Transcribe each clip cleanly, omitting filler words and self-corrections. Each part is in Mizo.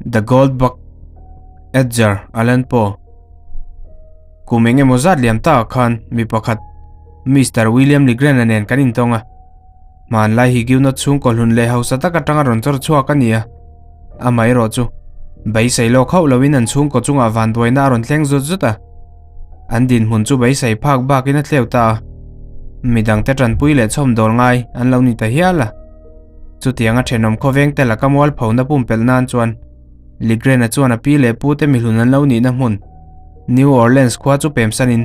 The Gold Bug, Edgar Allan Poe. Kum eng emaw zat liam takah khan mi pakhat Mister William Ligren-a nen kan intawng a. Hmanlai hi Giunot chhungkaw hlun leh hausa tak atanga rawn chawr chhuak a ni a. Amaherawh chu, beisei lawk hauh loin an chhungkaw chungah vanduaina a rawn thleng zut zut a. An dinhmun chu beisei phak bakin a tleu ta a. Midangte tanpui leh chhawmdawl ngai an lo ni ta hial a. Chutianga thenawm khawveng te laka mualphona pumpelh nan chuan Ligrena chuan a pi leh pu te mihlun an lo nihna hmun New Orleans khua chu pemsanin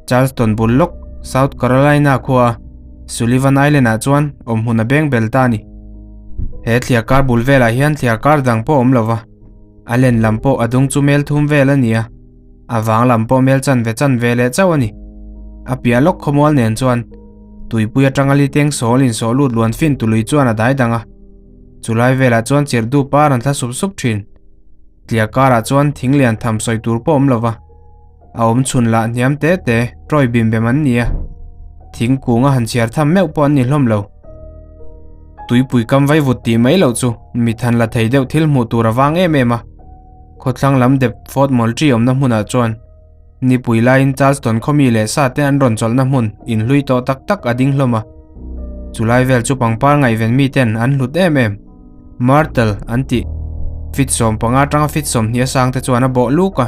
Charleston bul lawk South Carolina khua Sullivan Island ah chuan awmhmun a beng bel ta a ni. He thliar kar bul velah hian thliar kar dang pawh a awm lova, a len lam pawh a dung chu mel thum vel a ni a, a vang lam pawh mel chanve chanve leh chauh a ni. A piah lawk khawmual nen chuan tuipui atanga liteng sawl insawh lut luan fin tului chuan a dai dang a, chulai velah chuan chirhdu par an thla sup sup thin. Tliar karah chuan thing lian tham sawi tur pawh awm lova, a awm chhun lah hniam te te tawi bim bem an ni a, thingkung a han chhiar tham meuh pawh an ni hlawm lo. Tuipui kam vaivut tih mai loh chu mithan la thei deuh thil hmuh tur a vang em em a, khawthlang lam dep Fort Moultrie awmna hmunah chuan nipui laiin Charleston khawmi leh sa te an rawn chawlhna hmun inhlui tawh tak tak a ding hlawm a, chulai vel chu pangpar ngaihven miten an hlut em em. Myrtle an tih fit 15 atanga fit 20 a sang te chuan a bawh luk a,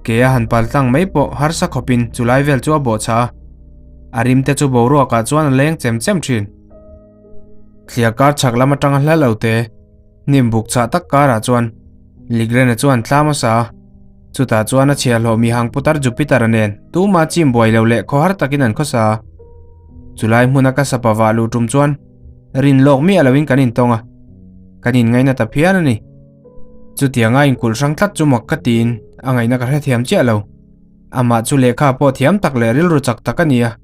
ke a han pal tlang mai pawh harsa khawpin chulai vel chu a bawh chah a, a rim te chu boruakah chuan a leng chem chem thin. Thliar kar chhak lam atanga hla lo te hnim buk chah tak karah chuan Ligrena chuan tlam a sa a, chutah chuan a chhiahhlawh mihang putar Jupiter-a nen tuma chim buai lo leh khawhar takin an khawsa a. Chulai hmuna ka sapa vah luh tum chuan Rin lawk miah loin kan intawng a, kan inngaina ta phian a ni. Chutianga inkulh hrang tlat chu mak ka tiin a ngaihna ka hrethiam chiah lo. Amah chu lehkha pawh thiam tak leh rilru chak tak a ni a,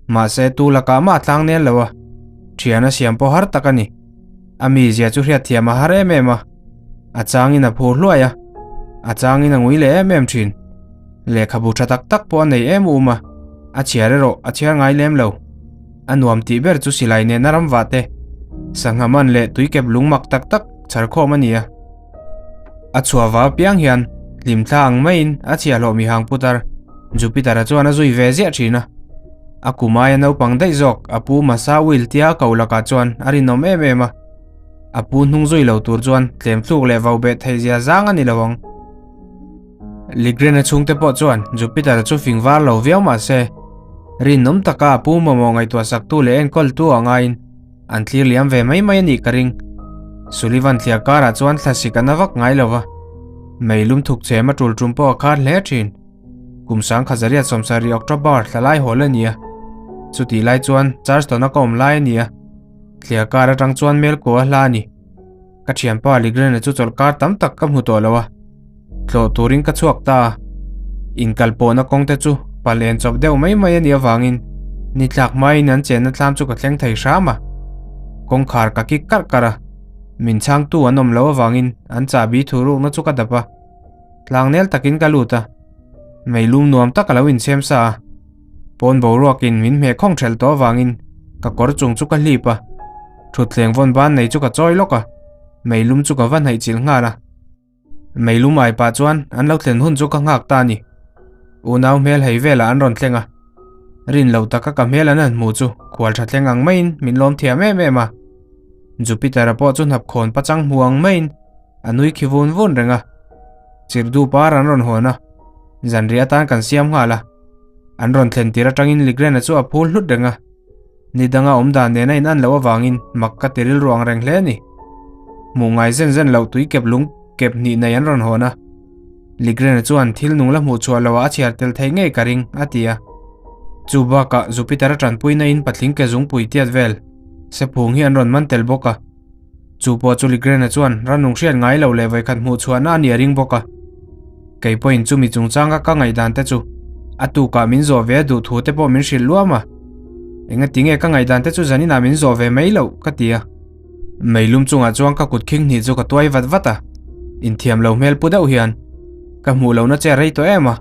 mahse tu lakah mah a tlang nel lo a, thian a siam pawh har tak a ni. A mizia chu hriatthiam a har em em a, a changin a phur hluai a, a changin a ngui leh em em thin. Lehkhabu tha tak tak pawh a nei em um a, a chhiar erawh a chhiar ngai lem lo. A nuam tih ber chu silai nena ram vah te, sangha man leh tuikep lung mak tak tak chhar khawm a ni a. A chhuah va apiang hian hlimthla ang maiin a chhiahhlawh mihang putar Jupiter-a chuan a zui ve ziah thin a. A kum aia naupang daih zawk a pu Masa Will tia a ko lakah chuan a rinawm em em a. A pu hnung zui lo tur chuan tlem thluk leh vau beh theih zia zang a ni lo ang. Ligrena chhungte pawh chuan Jupiter chu fing var lo viau mah se, rinawm taka a pu mamawh ngaihtuah saktu leh enkawltu a ngaiin an thlir liam ve mai mai a nih ka ring. Sullivan thliar karah chuan thlasik a na vak ngai lo va, meilum thuk chem a tul tum pawh a khar hle thin. Kum 1970 October thla lai hawl a ni a, chutih lai chuan Charleston-a ka awm lai a ni a, thliar kar atang chuan Melko a hla a ni. Ka thianpa Ligrena chu chawlhkar tam tak ka hmu tawh lo a, tlawh turin ka chhuak ta a. Inkal pawhna kawng te chu pal en chawp deuh mai mai a nih avangin ni tlak hmain an chenna thlam chu ka thleng thei hram a. Kawngkhar ka kik karh karh a, min chhangtu an awm loh avangin an chahbi thurukna chu ka dap a. Tlangnel takin ka lut a, meilum nuam tak a lo inchhem sa a. Pawn boruakin min hmeh khawng ṭhelh tawh avangin ka kawr chung chu ka hlip a, thutthleng vawn ban nei chu ka chawi lawk a, meilum chu ka va hnaih chilh nghal a. Meilum ai pah chuan an lo thlen hun chu ka nghak ta a ni. Unau hmel hei velah an rawn thleng a, rin lo taka ka hmel an han hmu chu khual ṭha thleng ang maiin min lawm thiam em em a. Jupiter-a pawh chu hnapkhawn pachang hmu ang maiin A nui khi vun vun reng a, chirhdu par an rawn hawn a, zanriah atan kan siam nghal a. An rawn thlen tir atangin Ligrena chu a phul hlut reng a, ni danga awm dan nena in an loh avangin mak ka ti rilru ang reng hle a ni. Hmuh ngai zen zen loh tui kep lung kep hnih nei an rawn hawn a, Ligrena chuan thil nung la hmuh chhuah loh ah a chhiar tel thei ngei ka ring, a ti a. Chu bakah Jupiter a tanpuina in patling ke zungpui tiat vel sephung hi an rawn man tel bawk a. Chu pawh chu Ligrena chuan rannung hriat ngai lo leh vawikhat hmuh chhuahna a ni a ring bawk a. Kei pawhin chumi chungchanga ka ngaihdan te chu a tukah min zawh ve a duh thu te pawh min hrilh luam a. Engati nge ka ngaihdan te chu zaninah min zawh ve mai loh ka ti a. Meilum chungah chuan ka kut khing hnih chu ka tuai vat vat a, inthiam lo hmel pu deuh hian ka hmuh lohna che a rei tawh em a,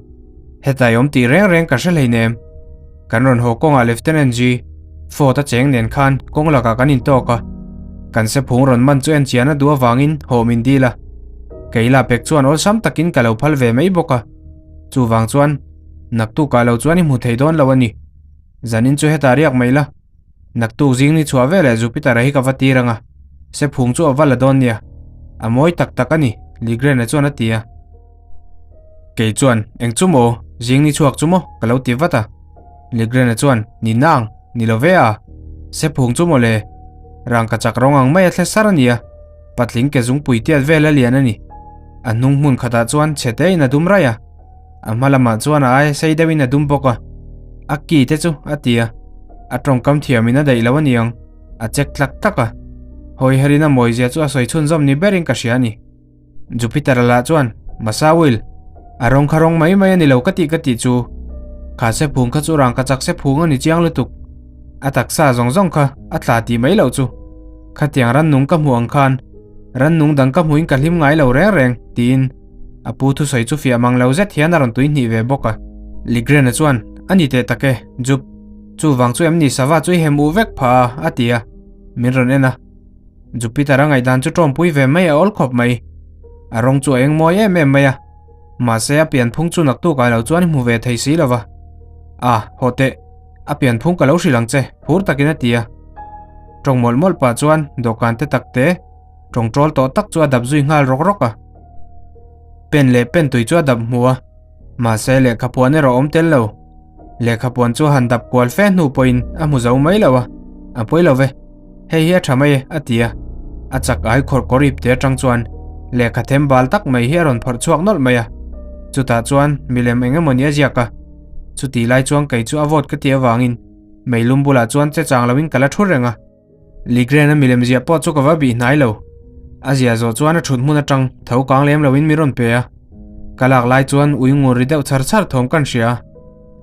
hetlai awm tih reng reng ka hre hleinem. Kan rawn haw kawngah Lieutenant G. Ford a cheng nen khan kawng lakah kan intawk a, kan sephung rawn man chu en chian a duh avangin haw min dil a. Kei la pek chuan awlsam takin ka lo phal ve mai bawk a. Chuvang chuan, naktukah lo chuan i hmu thei dawn lo a ni. Zanin chu hetah riak mai la. Naktuk zing ni chhuah veleh Jupiter-a hi ka va tir ang a, sephung chu a va la dawn nia. A mawi tak tak a ni, Ligrena chuan a ti a. Kei chuan, Eng chu maw? Zing ni chhuak chu maw? ka lo ti vat a. Ligrena chuan, Ni nang, ni lo ve a. Sephung chu maw le? Rangka chak rawng ang mai a thle sar a nia. Patling ke zungpui tiat vel a lian a ni. A hnung hmun khatah chuan chhe tein a dum raih a. A hma lamah chuan a aia sei deuhin a dum bawk a, a ki te chu a ti a, a tawngkam thiamin a daih lo a niang, a check tlak tlak a. Hawi herin a mawizia chu a sawi chhunzawm ni berin ka hria a ni. Jupiter-a lah chuan, Masa Will, a rawng kha rawng mai mai a ni lo ka tih ka tih chu. Kha sephung kha chu rangka chak sephung a ni chiang lutuk. A taksa zawng zawng kha a tla tih mai loh chu. Khatiang rannung ka hmuh ang khan rannung dang ka hmuhin ka hlim ngai lo reng reng, tiin a pu thusawi chu fiah mang lo zet hian a rawn tui hnih ve bawk a. Ligrena chuan, A ni teh tak e, Jup, chuvang chu em ni sava chu i hem uh vek phah a, a ti a, min rawn en a. Jupiter a ngaihdan chu tawmpui ve mai a awl khawp mai. A rawng chu a eng mawi em em mai a, mahse a pianphung chu naktukah lo chuan i hmu ve thei si lo va. A, haw teh, a pianphung ka lo hrilh ang che, phur takin a ti a. Tawng mawlh mawlh pah chuan dawhkan te tak te, tawngtawl tawh tak chu a dap zui nghal rawk rawk a. Pen leh pen tui chu a dap hmu a, mahse lehkha puan erawh awm tel lo. Lehkha puan chu a han dap kual fe hnu pawhin a hmu zo mai lo a, a pawi lo ve, hei hi a tha mai e a ti a. A chak ai khawrh kawr ip te atang chuan lehkha them bal tak mai hi a rawn phawrh chhuak nawlh mai a, chutah chuan milem eng emawni a ziak a, chutih lai chuan kei chu a vawt ka tih avangin meilum bulah chuan che chang loin ka la thu reng a. Ligrena milem ziah pawh chu ka va bih hnai lo. A ziah zawh chuan a thut hmun atang tho kang lem loin min rawn pe a. Ka lak lai chuan ui ngur ri deuh chhar chhar thawm kan hria a.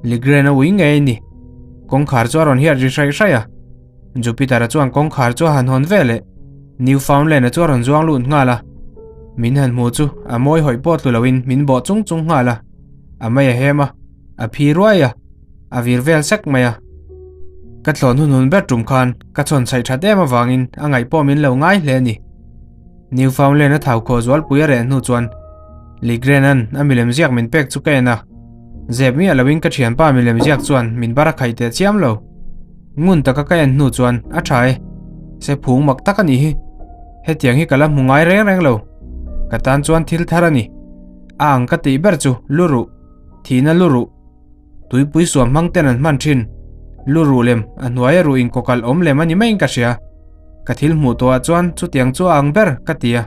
Ligrena ui ngei a ni. Kawngkhar chu a rawn hiat ri hraih hraih a. Jupiter-a chuan kawngkhar chu a han hawn ve leh. Newfoundland-a chu a rawn zuang lut nghal a. Min han hmu chu a mawi hawih pawh tlu loin min bawh chung chung nghal a. A mei a hem a. A phi ruai a, a vir vel sek mai a. Ka thlawn hun hun ber tum khan ka chhawn chhaih that em avangin a ngaih pawh min lo ngai hle a ni. Newfoundland a thau khawh zualpui a reh hnu chuan Ligrenan a milem ziak min pek chu ka en a. Zep miah loin ka thianpa milem ziak chuan min bar a khaih teh chiam lo. Ngun taka ka en hnu chuan a tha e. Se phung mak tak a nih hi. Hetiang hi ka la hmu ngai reng reng lo. Ka tan chuan thil thar a ni. A ang ka tih ber chu lu ruh. Thihna lu ruh, tuipui suam hmang ten an hman thin. Lu ruh lem, a hnuaia ruh inkawkalh awm lem a ni maiin ka hria. Ka thil hmuh tawhah chuan chutiang chu a ang ber ka ti a.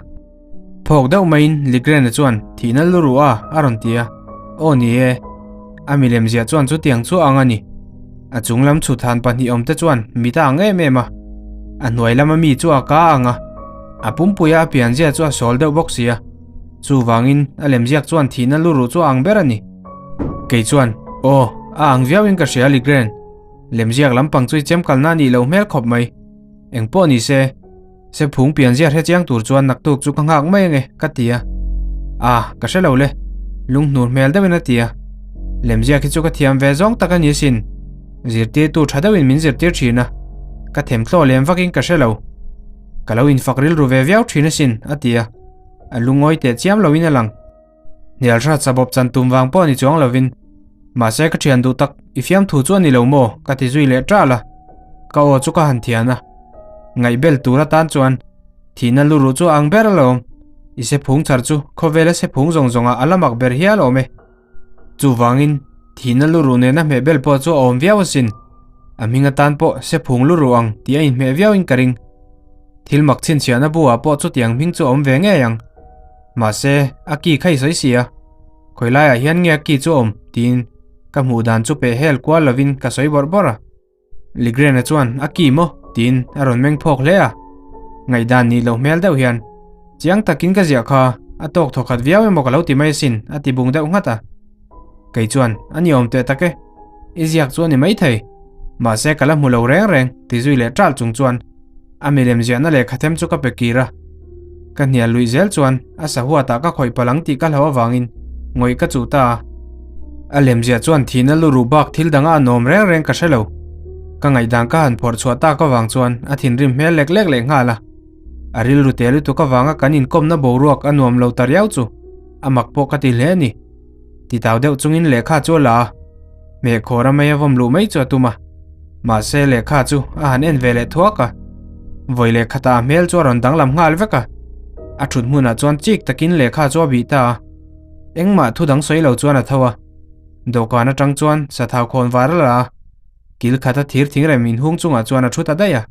Phawk deuh maiin Ligrena chuan thihna lu ruh a a rawn ti a. Aw ni e, a milem ziah chuan chutiang chu a ang a ni. A chung lam chhut han pahnih awm te chuan mit a ang em em a. A hnuai lama mi chu a ka a ang a. A pumpuia a pianzia chu a sawl deuh bawk si a. Chuvangin a lemziak chuan thihna lu ruh chu a ang ber a ni. Kei chuan, Aw, a ang viauin ka hria Ligren. Lemziak lampang chu i chem kalna a nih loh hmel khawp mai. Eng pawh ni se, Sephung pianzia hre chiang tur chuan naktuk chu ka nghak mai ange, ka ti a. A, ka hre lo le, lunghnur hmel deuhin a ti a. Lemziak hi chu ka thiam ve zawng tak a ni asin. Zirtirtu tha deuhin min zirtir thin a, ka themthlaw lem vakin ka hre lo. Ka lo infak rilru ve viau thin asin, a ti a. A lungawi teh chiam loin a lang. Hnial hrat sabawp chan tum vang pawh ni chuang lovin. Mahse ka thian duh tak, i fiamthu chu a ni lo maw? ka ti zui leh ṭal a. Ka aw chu ka han thian a. Ngaihbel tur atan chuan thihna lu ruh chu a ang ber alawm. I sephung chhar chu khawvela sephung zawng zawngah a la mak ber hial awm e. Chuvangin thihna lu ruh nena hmehbel pawh chu a awm viau asin. A hming atan pawh sephung lu ruh ang tih a inhmeh viauin ka ring. Thil mak chhinchhiahna buah pawh chutiang hming chu a awm ve ngei ang. Mahse, a ki kha i sawi si a. Khawi laiah hian nge a ki chu a awm? tiin ka hmuh dan chu peh hel kual lovin ka sawi bawrh bawrh a. Ligrena chuan a ki maw? tiin a rawn meng phawk hle a. Ngaihdan nih loh hmel deuh hian, Chiang takin ka ziah kha, a tawk thawkhat viau emaw ka lo ti mai asin, a ti bung deuh nghat a. Kei chuan, A ni awm teh tak e, i ziak chu a ni maithei. Mahse ka la hmu lo reng reng, ti zui leh ṭalh chung chuan a milem ziahna lehkha them chu ka pe kir a. Ka hnial luih zel chuan a sahuatah ka khawih palh ang tih ka hlauh avangin ngawih ka chuh ta a. A lemziah chuan thihna lu ruh bak thil danga a nawm reng reng ka hre lo. Ka ngaihdan ka han phawrh chhuah tak avang chuan a thinrim hmel lek lek leh nghal a. A rilru te lutuk avanga kan inkawmna boruak a nuam lo ta riau chu a mak pawh ka ti hle a ni. Titau deuh chungin lehkha chu a la a, hmehkhawr a mei a vawm luh mai chu a tum a. Mahse lehkha chu a han en ve leh thuak a, vawi lehkhatah a hmel chu a rawn danglam nghal vek a. A thut hmunah chuan chik takin lehkha chu a bih ta a, engmah thu dang sawi lo chuan a tho a. Dawhkan atang chuan sathau khawn var a la a, kil khata thir thingrem inhung chungah chuan a thu ta daih a.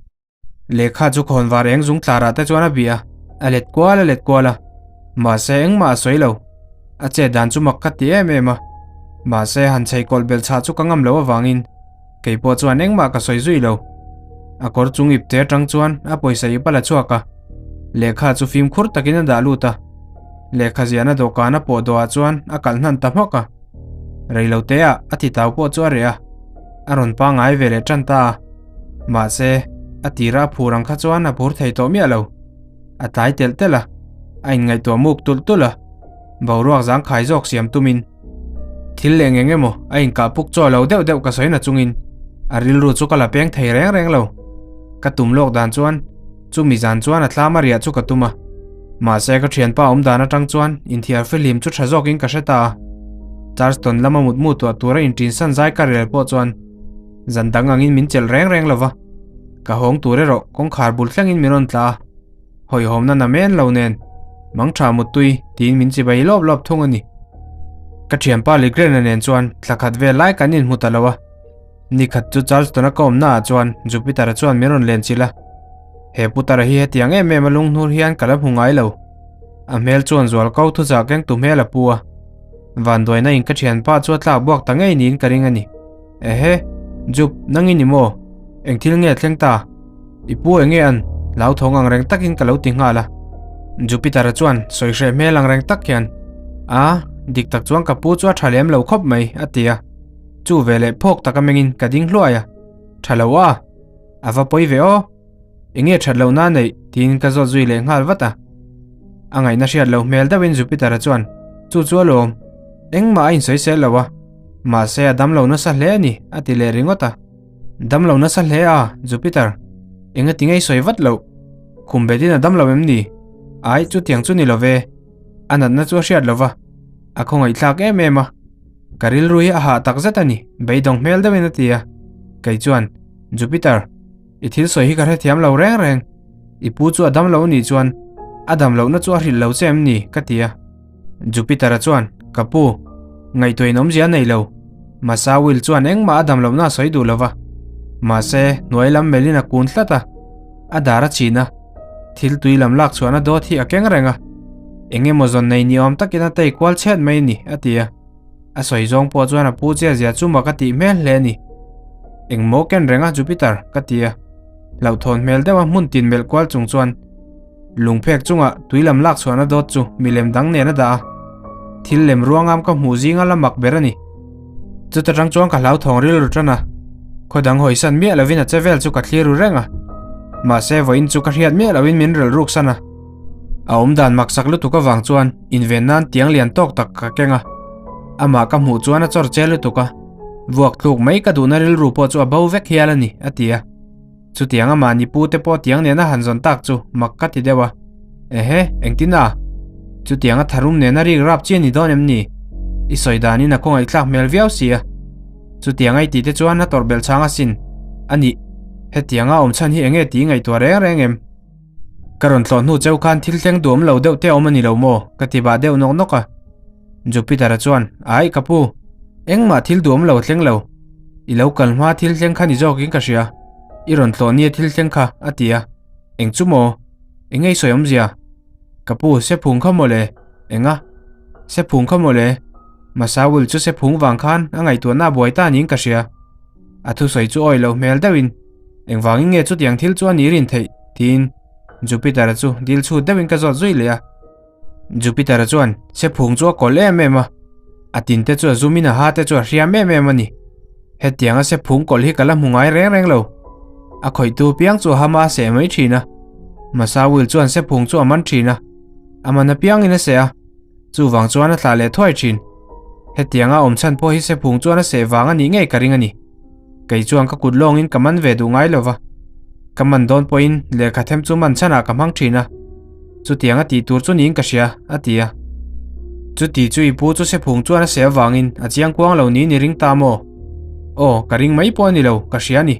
Lehkha chu khawnvar eng zung tlarah te chuan a bih a, a let kual a let kual a. Mahse engmah a sawi lo. A chet dan chu mak ka ti em em a. Mahse han chei kawlh belh chhah chu ka ngam lo avangin kei pawh chuan engmah ka sawi zui lo. A kawr chung ip te atang chuan a pawisa ip a la chhuak a. Lehkha chu fimkhur takin a dah lut a. Lehkha ziahna dawhkan a pawh dawhah chuan a kalh hnan ta hmawk a. Reiloteah a titau pawh chu a reh a. A rawn pangngai ve leh tan ta a. Mahse, a tira a phur ang kha chuan a phur thei tawh miah lo. A tlai telh telh a, a inngaihtuah muk tulh tulh a, boruak zangkhai zawk siam tumin thil leh eng emaw a inkah puk chaw lo deuh deuh ka sawi na chungin a rilru chu ka la peng thei reng reng lo. Ka tum lawk dan chuan chumi zan chuan a tlama riah chu ka tum a, mahse ka thianpa awm dan atang chuan inthiar fihlim chu tha zawkin ka hre ta a. Charleston lama mutmu tuah tura intinsan zai ka rel pawh chuan Zan dang angin min chelh reng reng lo va, ka hawng tur erawh kawngkhar bul thlengin min rawn tla a, hawihhawmna na men lo nen mangtha muttui tiin min chibai lawp lawp thung a ni. Ka thianpa Ligrena nen chuan thla khat vel lai kan inhmu ta lo a, nikhat chu Charleston-a ka awmna ah chuan Jupiter-a chuan min rawn len chilh a, he putara hi hetiang em em a lunghnur hian ka la hmu ngai lo. A hmel chuan zual ko thuchah kengtu hmel a pu a, vanduaina in ka thianpa chu a tlak buak ta ngei niin ka ring a ni. Ehe, Jup, nang i ni maw? Eng thil nge thleng ta? I pu eng nge an? Hlauthawng ang reng takin ka lo ti nghal a. Jupiter-a chuan sawi hreh hmel ang reng tak hian, A, dik tak chuan ka pu chu a tha lem lo khawp mai, a ti a. Chu veleh phawk taka mengin ka ding hluai a. Tha lo a? A va pawi ve aw. Enge that loh na neih? tiin ka zawt zui leh nghal vat a. A ngaihna hriat loh hmel deuhin Jupiter-a chuan, Chu chu alawm. Engmah a insawisel lo a. Mahse a damlo nasa hle a ni, a ti leh ringawt a. Damlo nasa hle a, Jupiter. Enga ti ngei sawi vat loh? Khum betin a damlo em ni? Ai, chutiang chu ni lo ve. A natna chu a hriat lo va. A khawngaihthlak em em a. Ka rilru hi a hah takzet a ni, beidawng hmel deuhin a ti a. Kei chuan, Jupiter. I thil sawi hi ka hrethiam lo reng reng. I pu chu a dam lo nih chuan a dam lohna chu a hrilh lo che em ni? ka ti a. Jupiter-a chuan, Ka pu, ngaihtuah in awmzia a nei lo. Masa Will chuan engmah a dam lohna a sawi duh lo va. Mahse, hnuai lam melhin a kun tlat a, a dar a chhin a. Thil tui lam lak chhuahna dawt hi a keng reng a. Eng emaw zawn nei ni awm takin a tei kual chhiat mai a ni, a ti a. A sawi zawng pawh chuan a pu che zia chu mak a tih hmel hle a ni. Engmaw ken reng a Jupiter? ka ti a. Hlauhthawn hmel deuha hmun tin melh kual chung chuan lungphek chungah tui lam lak chhuahna dawt chu milem dang nen a dah a. Thil lem ruangam ka hmuh zinga la mak ber a ni. Chuta tang chuan ka hlauthawng rilru tan a. Khaw dang hawisan miah lovin a che vel chu ka thlir ru reng a. Mahse vawiin chu ka hriat miah lohin min relh ruk san a. A awmdan maksak lutuk avang chuan inven nan tiang lian tawk tak ka keng a, amah ka hmuh chuan a chawr che lutuk a, vuak tluk mai ka duhna rilru pawh chu a bo vek hial a ni, a ti a. Chutiang amah ni pu te pawh tiang nena han zawn tak chu mak ka ti deuh a. Ehe, engtin a? Chutiang a tharum nena rik rap chi a ni dawn em ni? I sawi danin a khawngaihthlak hmel viau si a. Chutiang a i tih te chuan a tawrh belh chang asin. A nih, hetianga awm chhan hi enge tih i ngaihtuah reng reng em? Ka rawn tlawh hnu cheu khan thil thleng duam lo deuh te a awm a ni lo maw? Ka ti bah deuh nawk nawk a. Jupiter-a chuan, Ai, ka pu, engmah thil duam lo thleng lo. I lo kal hma thil thleng kha ni zawkin ka hria. I rawn tlawh nia thil thleng kha, a ti a. Eng chu maw? Eng ei sawi awmzia? Ka pu, sephung kha maw le? Enga? Sephung kha maw le? Masawil chu sephung vang khan a ngaihtuahna a buai ta niin ka hria. A thusawi chu awi loh hmel deuhin, Engvangin nge chutiang thil chu a ni rin theih? tiin Jupiter-a chu dil chhut deuhin ka zawt zui leh a. Jupiter-a chuan sephung chu a kawlh em em a, a tin te chu a zumin a ha te chu a hriam em em a ni. Hetianga sephung kawlh hi ka la hmu ngai reng reng lo. A khawihtu piang chu a hama a seh mai thin a. Masawil chuan sephung chu a man thin a, a man apiangin a seh a, chuvang chuan a thlah leh thuai thin. Hetianga awm chhan pawh hi sephung chuan a seh vang a nih ngei ka ring a ni. Kei chuan ka kut lawngin ka man ve duh ngai lo va. Ka man dawn pawhin lehkha them chu man chhanah ka hmang thin a, chutiang a tih tur chu niin ka hria, a ti a. Chuti chu i pu chu sephung chuan a seh avangin a chiang kuang lo niin i ring ta maw? Aw, ka ring mai pawh a ni lo, ka hria a ni.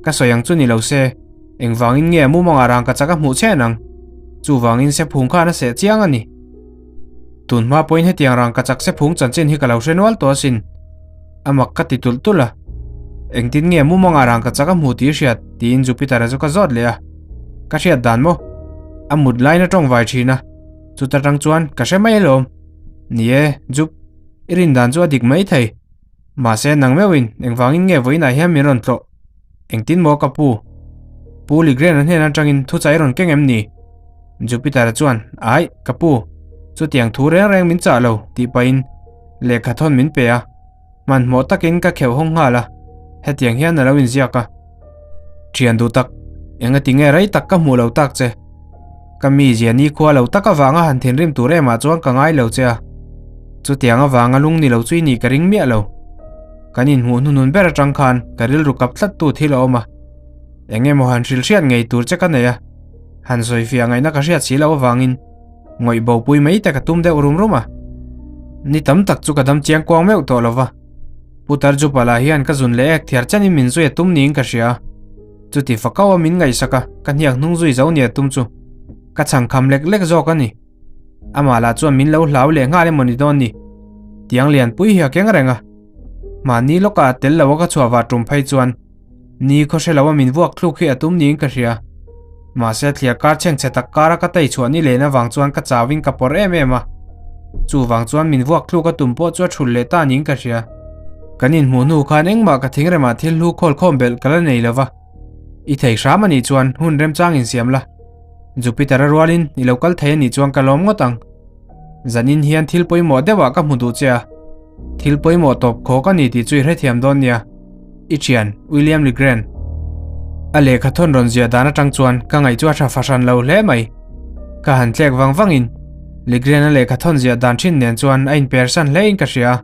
Ka sawi ang chu ni lo se, engvangin nge a mumangah rangkachak a hmuh chhen ang? Chuvangin sephung khan a seh chiang a ni. Tun hma pawhin hetiang rangkachak sephung chanchin hi ka lo hre nual tawh asin. A mak ka ti tulh tulh a. Engtin nge mumangah rangkachak a hmu tih i hriat? tiin Jupiter-a chu ka zawt leh a. Ka hriat dan maw? A mut laiin a tawng vai thin a. Chuta tang chuan ka hre mai alawm. Ni e, Jup, i rin dan chu a dik mai thei. Mahse nang meuhin engvangin nge vawiinah hian min rawn tlawh? Engtin maw ka pu? Pu Ligren-a hnen atangin thuchai rawn keng em ni? Jupiter-a chuan, Aih, ka pu, chutiang thu reng reng min chah lo, tih pahin lehkha thawn min pe a. Hmanhmawh takin ka kheuh hawng nghal a, hetiang hian a lo inziak a. Thian duh tak, engati nge rei tak ka hmuh lo tak che? Ka mizia nikhua lo tak avanga han thinrim tur emah chuan ka ngai lo che a, chutiang avanga lung ni lo chu i nih ka ring miah lo. Kan inhmuh hnuhnun ber atang khan ka rilru kap tlattu thil a awm a, eng emaw han hrilh hriat ngei tur che ka nei a, han sawifiah ngaihna ka hriat si loh avangin ngawih bopui mai te ka tum deuh rum rum a. Ni tam tak chu ka dam chiang kuang meuh tawh lo va, Putar Jupala hian ka zun leh ek thiar chenin min zui a tum niin ka hria a. Chuti fakau a min ngaihsak a, ka hniak hnung zui zo nia tum chu ka chhang kham lek lek zawk a ni. Amah lah chuan min lo hlau leh nghal emaw ni dawn ni. Tiang lian pui hi a keng reng a. Mahni lawkah a tel lo a ka chhuah vah tum phei chuan ni khaw hre lo a min vuak thluk hi a tum niin ka hria. Mahse thliar kar chhengchhe tak kara ka tei chhuah ni len avang chuan ka chauin ka pawr em em a. Chuvang chuan min vuak thluk a tum pawh chu a thulh leh ta niin ka hria. Kan inhmuh hnu khan engmah ka thingremah thil hlu khawl khawm belh ka la nei lo va. I thei hram a nih chuan hun remchang insiam la. Jupiter a rualin i lo kal thei a nih chuan ka lawm ngawt ang. Zanin hian thil pawimawh deuhah ka hmu duh che a. Thil pawimawh tawp khawk a ni tih chu i hrethiam dawn nia. I thian, William Legrand. A lehkha thawn rawn ziah dan atang chuan ka ngaih chu a tha fahran lo hle mai. Ka han tlek vang vangin Legrand a lehkha thawn ziah dan thin nen chuan a inpersan hlein ka hria a.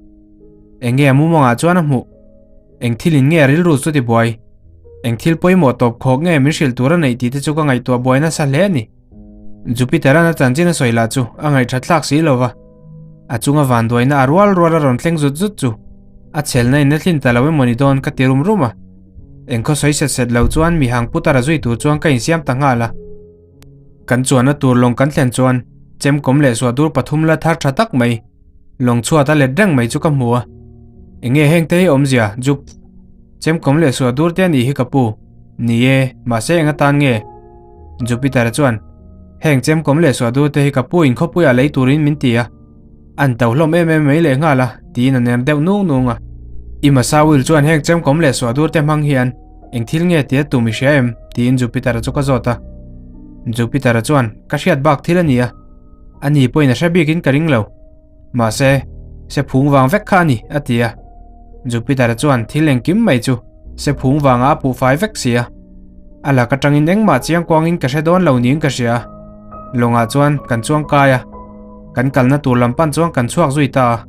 Eng nge a mumangah chuan a hmuh? Eng thilin nge a rilru chu tibuai? Eng thil pawimawh tawp khawk nge min hrilh tur a neih tih te chu ka ngaihtuah buai nasa hle a ni. Jupiter-a'n a chanchin a sawi lah chu a ngaihthat thlak si lo va, a chunga vanduaina a rual rual a rawn thleng zut zut chu a chhelna in a thlin ta lo emaw ni dawn ka ti rum rum a. Engkhaw sawi set set lo chuan mihang putar a zui tur chuan ka insiam ta nghal a. Kan chuanna tur lawng kan thlen chuan chemkawm leh suahdur pathum la thar tha tak mai lawng chhuat a let reng mai chu ka hmu a. Enge heng te hi awmzia, Jup? Chemkawm leh suahdur te a nih hi ka pu. Ni e, mahse eng atan nge? Jupiter-a chuan, Heng chemkawm leh suahdur te hi ka pu in khawpuiah lei turin min ti a, an to hlawm em em mai leh nghal a, tiin a ner deuh nung nung a. I Masawil chuan heng chemkawm leh suahdur te hmang hian eng thil nge tia tum i hria em? tiin Jupiter-a chu ka zawt a. Jupiter-a chuan, Ka hriat bak thil a ni a, ani pawhin a hre bikin ka ring lo. Mahse, se phung vang vek kha a ni, a ti a. Jupiter-a chuan thil engkim mai chu se phung vangah a puh fai vek si a. A lak atangin engmah chiang kuangin ka hre dawn lo niin ka hria a. Lawngah chuan kan chuang kai a, kan kalna tur lam pan chuan kan chhuak zui ta a.